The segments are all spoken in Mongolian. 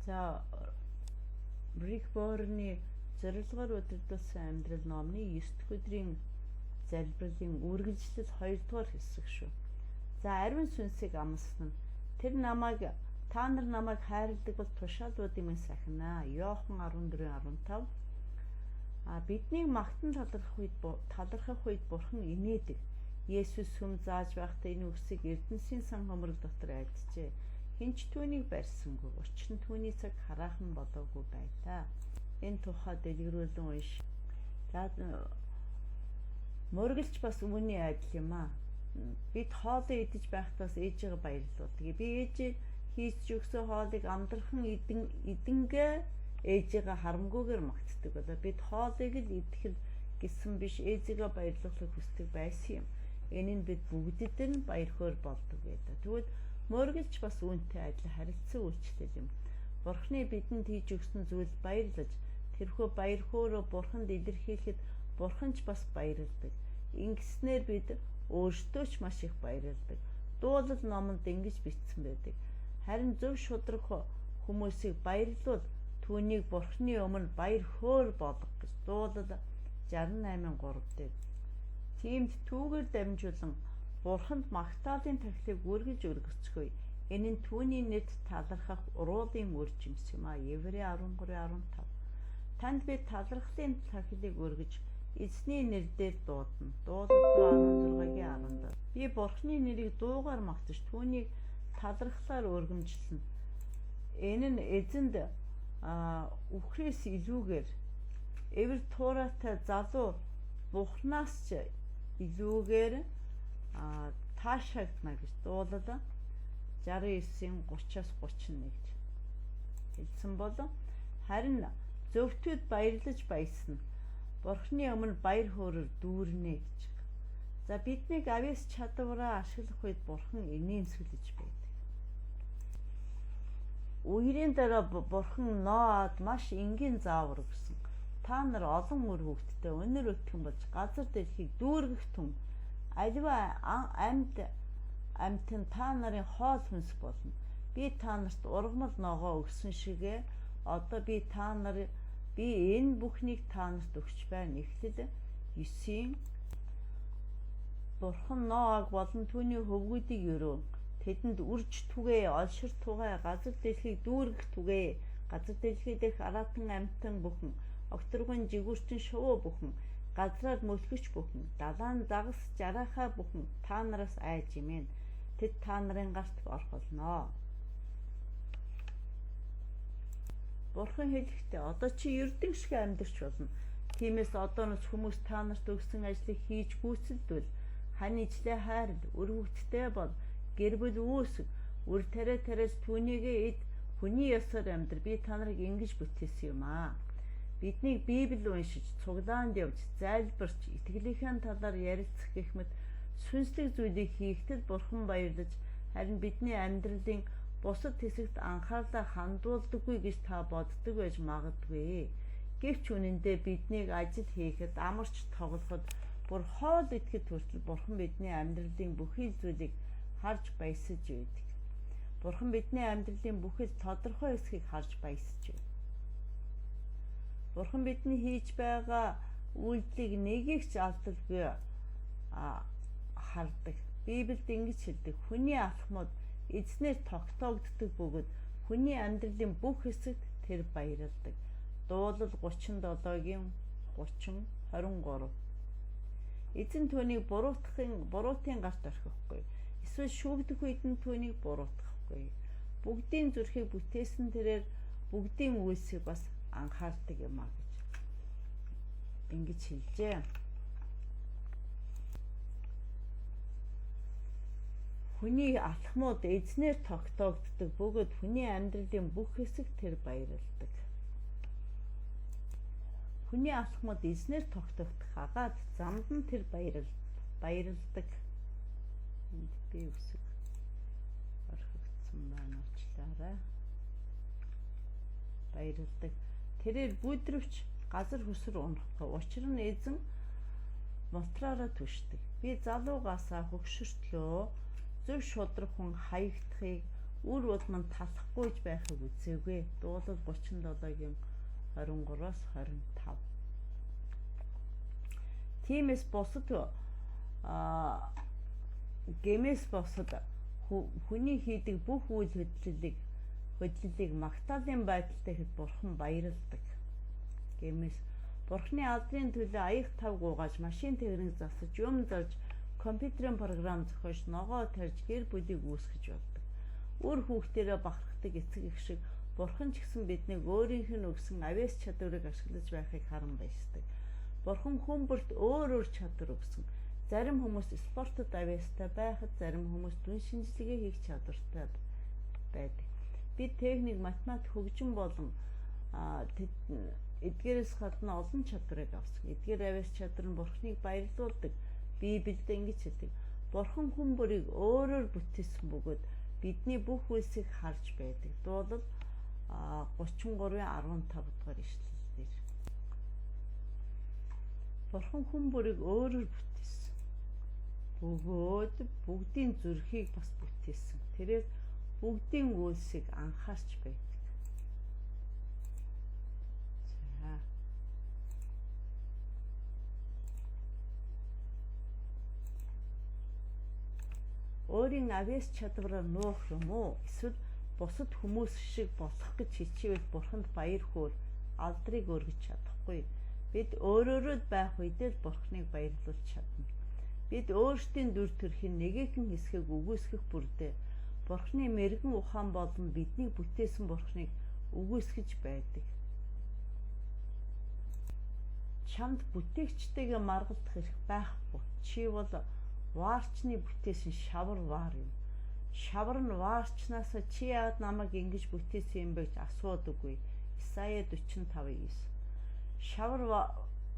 За, Рик Ворны зорилгоор удирдуулсан амьдрал номны 9 дэх өдрийн залбирлын үргэлжлэл 2 дугаар хэсэг шүү. За, ариун сүнсийг амласан нь тэр намайг та нар намайг хайрладаг бол тушаалуудыг минь сахина. Иохан 14:15. А биднийг магтан талархах үед Бурхан инээдэг. Есүс сүм зааж байхдаа энэ үгсийг Эрдэнэсийн сан хөмрөг дотор айлджээ. Хэн ч түүнийг барьсангүй. Учир нь түүний цаг хараахан болоогүй байлаа. Энэ тухай дэлгэрүүлэн унш. За, мөргөлч бас үүний адил юм аа. Бид хоолоо идэж байхдаа бас ээжигээ баярлуулдаг. Би ээжээ хийж өгсөн хоолыг амдрхан идэн идэнгээ ээжигээ харамгүйгээр магтдаг болоо. Бид хоолыг л идэх л гэсэн биш, ээжигээ баярлуулахыг хүсдэг байсан юм. Энэ нь бид бүгдэд нь баяр хөөр болдог гэдэг. Тэгвэл мөргөлч бас үүнтэй адил харилцан үйлчлэл юм. Бурхны бидэнд хийж өгсөн зүйлд баярлаж, тэрхүү баяр хөөрөө Бурханд илэрхийлэхэд Бурхан ч бас баярладаг. Ингэснээр бид өөрсдөө ч маш их баярладаг. Дуулал номонд ингэж бичсэн байдаг. Харин зөв шударга хүмүүсийг баярлуул, түүнийг Бурхны өмнө баяр хөөр болго гэж Дуулал 68:3 дээр. Тиймд түүгээр дамжуулан Бурханд магтаалын тахилыг үргэлж өргөцгөөе. Энэ нь түүний нэрт талархах уруулын үр жимс юм а. Еврей 13:15. Танд би талархлын тахилыг өргөж эзний нэр дээр дуудана. Дуулал 116-гийн 17. Би Бурхны нэрийг дуугаар магтаж түүнийг талархлаар өргөмжилнө. Энэ нь эзэнд үхрээс илүүгээр эвэр туурайтай залуу бухнаас ч илүүгээр таашаагдана гэж Дуулал 69-ийн 30-аас 31 хэлсэн бол харин зөвтүүд баярлаж баясна. Бурхны өмнө баяр хөөрөөр дүүрнэ гэж. За, биднийг авьяас чадвараа ашиглах үед Бурхан инээмсэглэж байдаг. Үерийн дараа Бурхан Ноад маш энгийн заавар өгсөн. Та нар олон үр хүүхэдтэй, өнөр өтгөн болж газар дэлхийг дүүргэх түн аливаа амьд амьтан та нарын хоол хүнс болно. Би та нарт ургамал ногоо өгсөн шигээ одоо би та нар би энэ бүхнийг та нарт өгч байна. Эхлэл 9-ийн. Бурхан Ноаг болон түүний хөвгүүдийг ерөөн. Тэдэнд үрж түгээ, олшир тугай, газар дэлхийг дүүргэх түгээ. Газар дэлхий дэх араатан амьтан бүхэн, огторгуйн жигүүртэн шувуу бүхэн, газраар мөлхөж бүхэн, далайн загас жараахай бүхэн та нараас айж имэн. Тэд та нарын гарт орох болно. Бурхан хэлэхдээ одоо чи ердийн шиг амьдарч болно. Тиймээс одооноос хүмүүс та нарт өгсөн ажлыг хийж гүйцэлдвэл хань ижлээ хайрл, үр хүүхэдтэй бол, гэр бүл үүсгэ, үр тариа тариаж түүнийгээ эд, хүний ёсоор амьдр. Би та нарыг ингэж бүтээсэн юм аа. Биднийг Библи уншиж, цуглаанд явж, залбирч, итгэлийнхээ талаар ярилцах гэх мэт сүнслэг зүйлийг хийхдээ Бурхан баярлаж, харин бидний амьдралын бусад хэсэгт анхаарлаа хандуулдаггүй гэж та боддог байж магадгүй. Гэвч үнэндээ биднийг ажил хийхэд, амарч тоглоход, бүр хоол идэхэд хүртэл Бурхан бидний амьдралын бүхий л зүйлийг харж баясаж байдаг. Бурхан бидний амьдралын бүхэл тодорхой хэсгийг харж баясаж байна. Бурхан бидний хийж байгаа үйлдэлийг нэгийг ч алдалгүй хардаг. Библиэд ингэж хэлдэг: Хүний алхмууд эзнээр тогтоогддог бөгөөд хүний амьдралын бүх хэсэгт тэр баярладаг. Дуулал 37-гийн 30 23. Эзэн түүнийг буруутын гарт орхихгүй. Эсвэл шүүгдэх үед нь түүнийг буруутгахгүй. Бүгдийн зүрхийг бүтээсэн тэрээр бүгдийн үйлсийг бас анхаардаг юм а гэж ингэж хэлжээ. Хүний алхмууд эзнээр тогтоогддог бөгөөд хүний амьдралын бүх хэсэг тэр баярладаг. Хүний алхмууд эзнээр тогтоогдох агаад замд нь тэр баярладаг. Энд би үсэг орхигдсон байна, уучлаарай. Баярладаг. Тэрээр бүдрвч газар хөсөр унахгүй. Учир нь эзэн мултраараа түшдэг. Би залуугаасаа хөгшөртлөө зөв шударга хүн хаягдахыг Үр улам нь талахгүйж байхыг үзээгүй. Дуулал 37-гийн 23-аас 25. Тиймээс бусад гэмээс бусад хүний хийдэг бүх үйл хөдлөлийг магтаалын байдалтай хэд Бурхан баярладаг. Гэмээс Бурханы алдрын төлөө аяг тав гуугаж, машин техник засаж, юм зарж, компьютерийн програм зохиож, ногоо тарьж, гэр бүлийг үүсгэж болдог. Үр хүүхдээрээ бахархдаг эцэг эх шиг Бурхан ч гэсэн биднийг өөрийнх нь өгсөн авиас чадварыг ашиглаж байхыг харан баясдаг. Бурхан хүн бүрт өөр өөр чадвар өгсөн. Зарим хүмүүс спортод авиастай байхад, зарим хүмүүс дүн шинжилгээ хийх чадвартай байдаг. Бид техник, математик, хөгжим болон эдгээрээс гадна олон чадварыг авсан. Эдгээр авиас чадвар нь Бурханыг баярлуулдаг. Библиэд ингэж хэлдэг. Бурхан хүн бүрийг өөрөөр бүтээсэн бөгөөд бидний бүх үйлсийг харж байдаг. Дуулал 33-ын 15 дугаар ишлэл дээр. Бурхан хүн бүрийг өөрөөр бүтээсэн бөгөөд бүгдийн зүрхийг бас бүтээсэн. Тэрээр бүгдийн үйлсийг анхаарч байдаг. За. Өөрийн авиас чадвараар нуух юм уу? Эсвэл бусад хүмүүс шиг болох гэж хичээвэл Бурханд баяр хөөр алдрыг өргөж чадахгүй. Бид өөрөөрөө байх үедээ л Бурханыг баярлуулж чадна. Бид өөрсдийн дүр төрхийн нэгэн хэсгийг үгүйсгэх бүрдээ Бурханы мэрэгэн ухаан болон биднийг бүтээсэн Бурханыг үгүйсгэж байдаг. Чамд бүтээгчтэйгээ маргалдах эрх байхгүй. Чи бол ваарчны бүтээсэн шавар ваар юм. Шавар нь ваарчнаас чи яагаад намайг ингэж бүтээсэн юм бэ гэж асуудаггүй. Исая 45:9.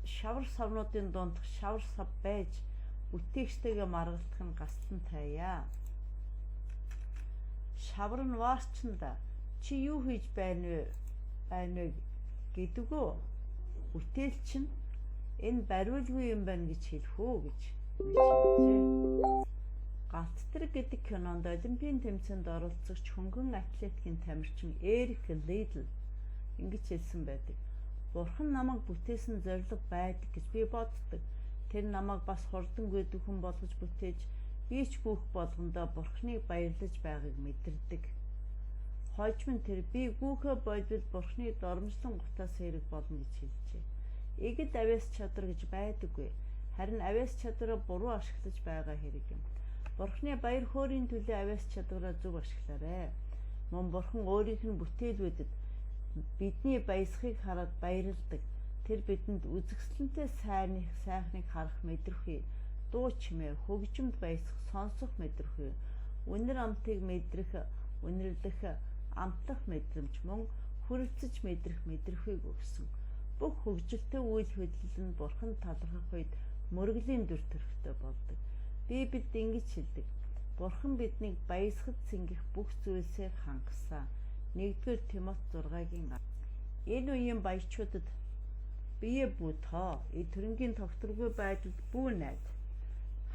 Шавар савнуудын дундх шавар сав байж бүтээгчтэйгээ маргалдах нь гастан таяа. Шавар нь ваарчнда чи юу хийж байна вэ гэдэгөө бүтээлч нь энэ бариулгүй юм байна гэж хэлэх үү гэж хэлжээ. Галт тэрэг гэдэг кинонд Олимпийн тэмцээнд оролцогч хөнгөн атлетикийн тамирчин Эрик Лидл ингэж хэлсэн байдаг. Бурхан намайг бүтээсэн зорилго байдаг гэж би боддог. Тэр намайг бас хурдан гүйдэг хүн болгож бүтээж, би ч гүйх болгондоо Бурханыг баярлаж байгааг мэдэрдэг. Хожим нь тэр би гүйхээ бодвол Бурханы доромжлон гутаас хэрэг болно гэж хэлжээ. Эгэл авиас чадвар гэж байдаггүй. Харин авиас чадвараа буруу ашиглаж байгаа хэрэг юм. Бурханы баяр хөөрийн төлөө авиас чадвараа зөв ашиглаарай. Мөн Бурхан өөрийнх нь бүтээлүүдэд бидний баясхыг хараад баярладаг. Тэр бидэнд үзэсгэлэнтэй сайхныг харах мэдрэхүй, дуу чимээ, хөгжимд баясах, сонсох мэдрэхүй, үнэр амтыг мэдрэх, үнэрлэх, амтлах мэдрэмж мөн хүрэлцэж мэдрэх мэдрэхүйг өгсөн. Бүх хөгжилтэй үйл хөдлөл нь Бурханд талархах үед мөргөлийн дүр төрхтэй болдог. Библиэд ингэж хэлдэг. Бурхан биднийг баясгад цэнгэх бүх зүйлсээр хангасан. 1-р Тимот 6-гийн энэ үеийн баячуудад бие бүү тоо, эд хөрөнгийн тогтворгүй байдалд бүү найд.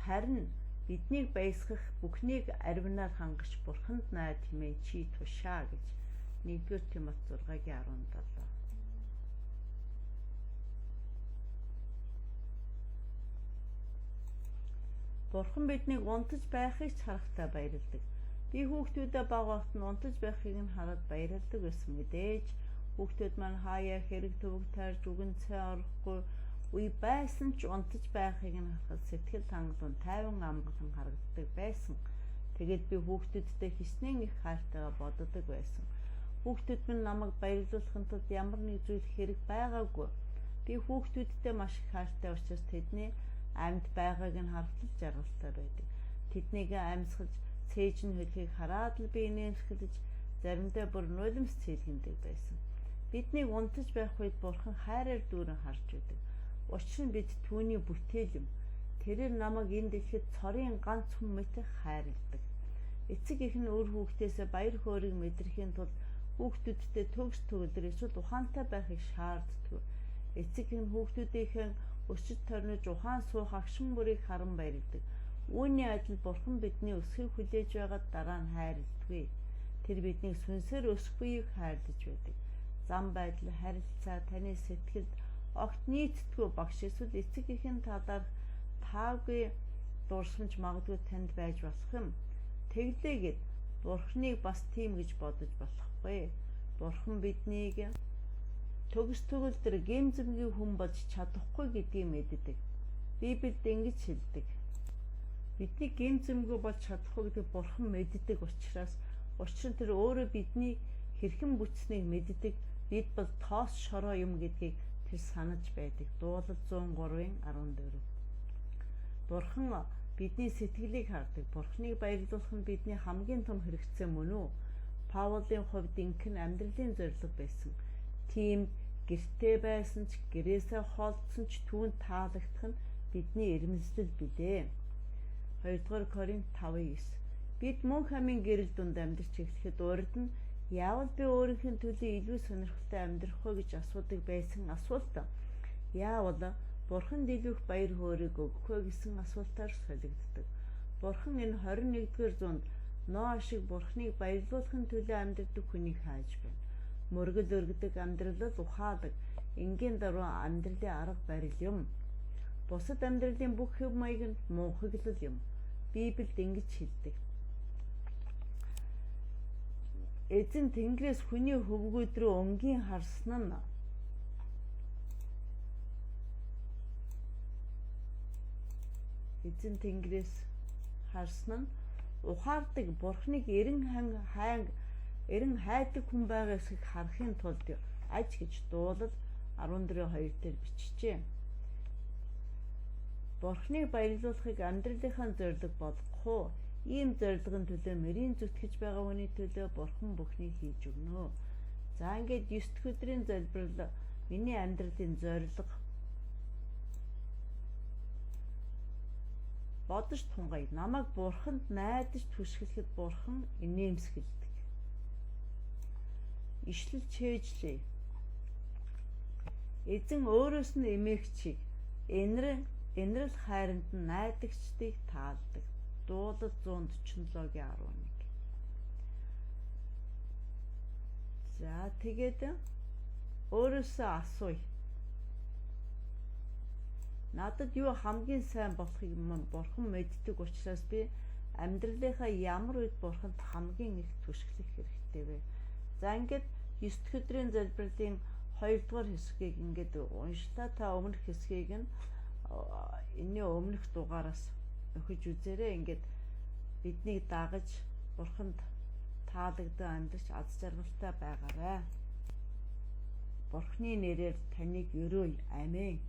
Харин биднийг баясгах бүхнийг аривнаар хангах Бурханд найд хэмээн чи тушаа гэж 1-р Тимот 6-гийн 17. Бурхан биднийг унтаж байхыг ч харахтаа баярладаг. Би хүүхдүүдээ бага багт нь унтаж байхыг нь хараад баярладаг байсан мэдээж. Хүүхдүүд маань хаяа хэрэг төвөг тайрж үгэн цай орохгүй үе байсан ч унтаж байхыг нь харахад сэтгэл хангалуун тайван амгалан харагддаг байсан. Тэгээд би хүүхдүүдтэй хичнээн их хайртайгаа боддог байсан. Хүүхдүүд минь намайг баярлуулахын тулд ямар нэг зүйл хэрэг байгаагүй. Би хүүхдүүдтэй маш их хайртай учраас тэдний амьд байгааг нь харахад л жаргалтай байдаг. Тэднийг амьсгаж цээж нь хөлхийг хараад л би инээмсэглэж заримдаа бүр нулимс цээлгэндэг байсан. Биднийг унтаж байх үед Бурхан хайраар дүүрэн харж байдаг. Учир нь бид түүний бүтээл юм. Тэрээр намайг энэ дэлхийд цорын ганц хүн мэт хайрладаг. Эцэг эх нь үр хүүхдээсээ баяр хөөрийг мэдрэхийн тулд хүүхдүүдтэй төгс төгөлдөр эсвэл ухаантай байхыг шаарддаг. Эцэг эх нь хүүхдүүдийнхээ өсөж торнож ухаан суух агшин бүрийг харан баярладаг. Үүний адил Бурхан бидний өсөхийг хүлээж байгаад дараа нь хайрладаггүй. Тэр биднийг сүнсээр өсөх үеийг хайрлаж байдаг. Зам байдал, харилцаа, таны сэтгэлд огт нийцдэггүй багш эсвэл эцэг эхийн талаарх таагүй дурсамж магадгүй танд байж болох юм. Тэглээгээд Бурхныг бас тийм гэж бодож болохгүй. Бурхан биднийг төгс төгөлдөр гэм зэмгүй хүн болж чадахгүй гэдгийг мэддэг. Библиэд ингэж хэлдэг. Бидний гэм зэмгүй болж чадахгүй гэдгийг Бурхан мэддэг учраас учир нь тэр өөрөө бидний хэрхэн бүтснийг мэддэг. Бид бол тоос шороо юм гэдгийг тэр санаж байдаг. Дуулал 103-ын 14. Бурхан бидний сэтгэлийг хардаг. Бурханыг баярлуулах нь бидний хамгийн том хэрэгцээ мөн үү? Паулын хувьд ингэх нь амьдралын зорилго байсан. Тийм гэртээ байсан ч гэрээсээ холдсон ч түүнд таалагдах нь бидний эрмэлзэл билээ. 2-р Коринт 5:9. Бид мөн хамын гэрэл дунд амьдарч эхлэхэд урд нь яавал би өөрийнх нь төлөө илүү сонирхолтой амьдрах вэ гэж асуудаг байсан асуулт яавал Бурханд илүү их баяр хөөрийг өгөх вэ гэсэн асуултаар солигддог. Бурхан энэ 21-р зуунд Ноа шиг Бурханыг баярлуулахын төлөө амьдардаг хүнийг хайж байна. Мөргөл өргөдөг амьдрал л ухаалаг, энгийн даруй амьдралын арга барил юм. Бусад амьдралын бүх хэв маяг нь мунхаглал юм. Библиэд ингэж хэлдэг. Эзэн Тэнгэрээс хүний хөвгүүд рүү өнгийн харсан нь Эзэн Тэнгэрээс харсан нь ухаардаг Бурхныг эрен хайн эрен хайдаг хүн байгаа эсхийг харахын тулд аж гэж дуулал 14:2 дээр бичжээ. Бурхныг баярлуулахыг амьдралынхаа зорилго болгох уу? Ийм зорилгын төлөө мөрийн зүтгэж байгаа хүний төлөө Бурхан бүхнийг хийж өгнө. За ингээд 9 дэх өдрийн залбирал миний амьдралын зорилго бодож тунгая. Намайг Бурханд найдаж түшгэлэхэд Бурхан инээмсэглэдэг. Ишлэл чэйжлээ. Эзэн өөрөөс нь эмээгчийг энэрэл хайранд нь найдагчдыг таалдаг. Дуулал 147-гийн 11. За тэгээд өөрөөсөө асууя. Надад юу хамгийн сайн болохыг Бурхан мэддэг учраас би амьдралынхаа ямар үед Бурханд хамгийн их түшиглэх хэрэгтэй вэ? За ингээд 9 дэх өдрийн залбирлын 2 дугаар хэсгийг ингээд уншлаа. Та өмнөх хэсгийг нь энэний өмнөх дугаараас өгөж үзээрэй. Ингээд биднийг дагаж Бурханд таалагдсан амьдрч аз жаргалтай байгаарай. Бурхны нэрээр таныг өрөөе. Амен.